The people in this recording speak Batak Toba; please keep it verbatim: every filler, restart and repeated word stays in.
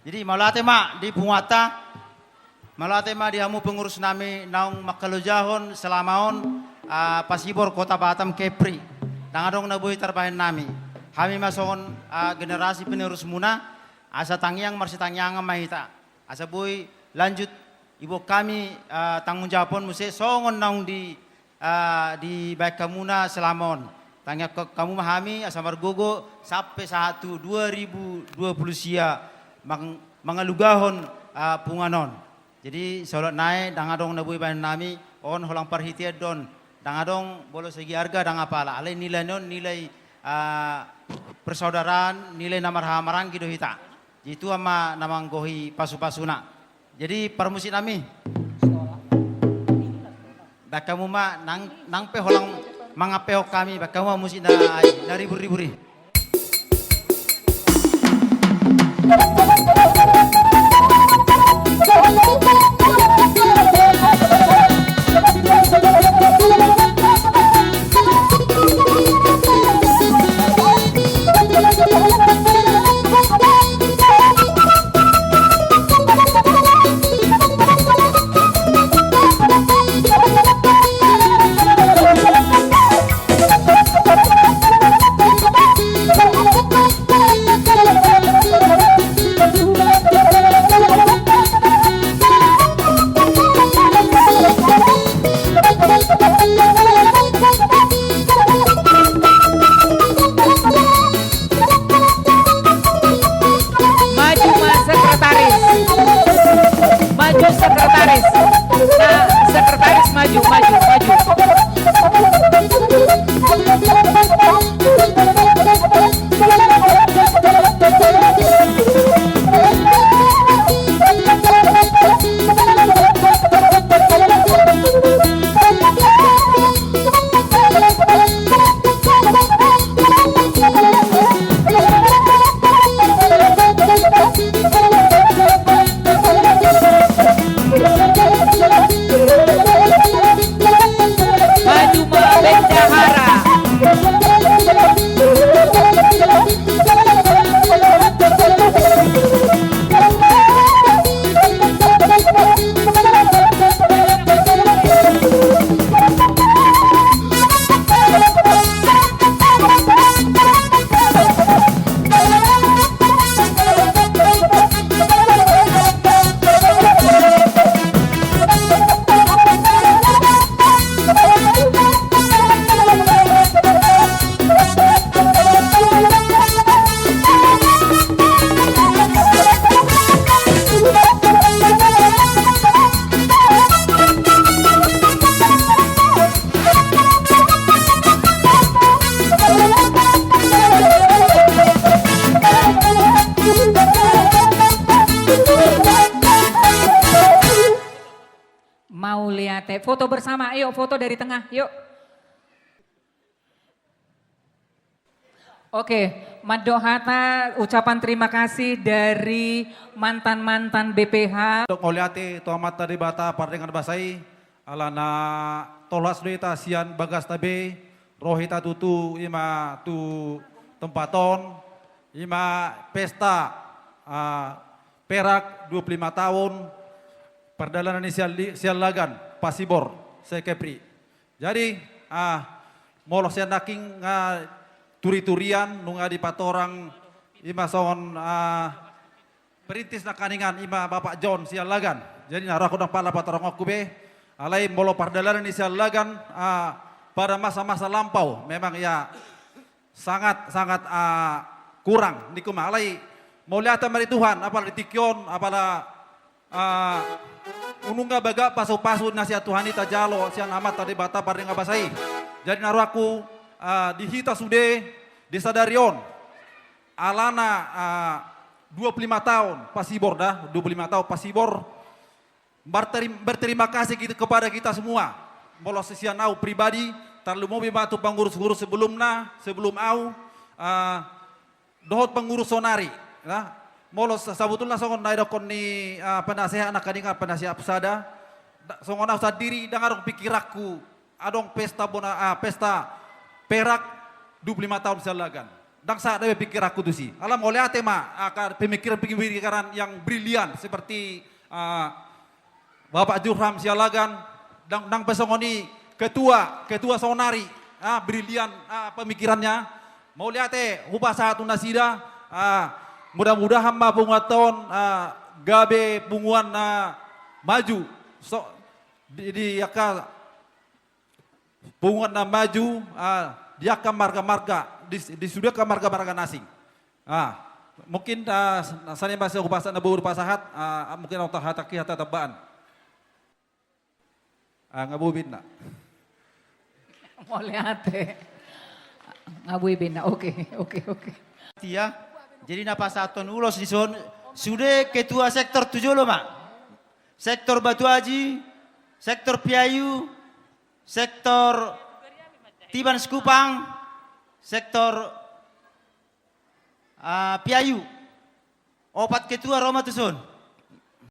Jadi mauliate ma di punguanta, mauliate ma di hamu pengurus nami naung mangkalojahon selama on, ah, Pasibor Kota Batam Kepri. Ndang adong na boi tarbahen nami. Hami ma songon, ah, generasi penerusmuna, asa tangiang marsitangiangan ma hita. Asa boi lanjut diboan hami, ah, tanggung jawab on muse songon naung di ah, dibahen hamuna selama on. Tangiangkon hamu ma hami asa margogo sampe sahat tu dua ribu dua puluh sia mang-, mangalugahon, ah, punguan on. Jadi saolat nai ndang adong na boi bahen nami, on holan parhitean do on. Ndang adong molo segi arga ndang apala. Alai nilai ni on nilai, ah, persaudaraan, nilai na marhahamaranggi do hita. Jadi Tuhan ma na manggohi pasupasuna. Jadi parmusik nami. Bahen hamu ma nang, nang pe holan mangampehon hami, bahen hamu ma musik na, na ribur-ribur i. Maju ma sekretaris. Maju sekretaris. Nah, sekretaris maju, maju, maju. Maju ma bendahara. Mauliate. Foto bersama, yuk, foto dari tengah, yuk. Oke, mandok hata ucapan terima kasih dari mantan-mantan B P H. Mauliate tu Amanta Debata pardenggan basa i, alana tolhas do hita sian bagasta be, ro hita tutu ima tu tempat on, ima pesta, ah, perak dua puluh lima tahun pardalanan ni Sial-, Siallagan, Pasibor, se-Kepri. Jadi, ah, molo sian nangkin, ah, turi-turian, nunga dipatorang ima songon, ah, perintis nangkiningan ima Bapak John Siallagan. Jadi, na ro au ndang pala patoranghonku be, alai molo pardalanan ni Siallagan, ah, pada masa-masa lampau, memang ya sangat, sangat, ah, kurang, ningku ma. Alai mauliate ma di Tuhan, apala di tingki on, apala ah, nunga bagak pasu-pasu na sian Tuhan i tajalo, sian Amanta Debata pardenggan basa i. Jadi na ro au, ah, di hita sude di sadari on, alana, ah, dua puluh lima tahun Pasibor da, dua puluh lima tahun Pasibor, berteri-, berterima kasih kita, kepada kita semua. Molo sian au pribadi, tarlumobi ma tu pangurus-urus sebelumna, sebelum au, ah, dohot pangurus sonari, ya. Molo sa-, sabotulna songon na didokkon ni, ah, penasehat nangkiningan, penasehat sada, da-, songon au sandiri, ndang adong pikiranku, adong pesta bona-, ah, pesta perak dua puluh lima tahun Siallagan. Ndang sahat dope pikiranku tusi. Alai mauliate ma angka pemikiran-pemikiran yang brilian seperti, ah, Bapak Jurham Sialagan, ndang, ndang pe songon i ketua, ketua saonari, ah, brilian, ah, pemikirannya. Mauliate hupasahat tu nasida, ah, mudah-mudahan ma punguanta on, ah, gabe punguan na maju. So, di, di angka punguan na maju, ah, di angka marga-marga, di, di sude angka marga-marga na asing. Ah, mungkin, ah, sani ma sai hupasahat na boi hupasahat, ah, mungkin ahu tahataki hata tambaan. Ah, nga boi bina. Mauliate. Nga boi bina. Oke, oke, oke. Ia, jadi na pasahathon ulos dison, sude ketua sektor tu jolo ma. Sektor Batu Aji, sektor Piayu, sektor Tiban Sekupang, sektor, ah, Piayu. Opat ketua ro ma tuson.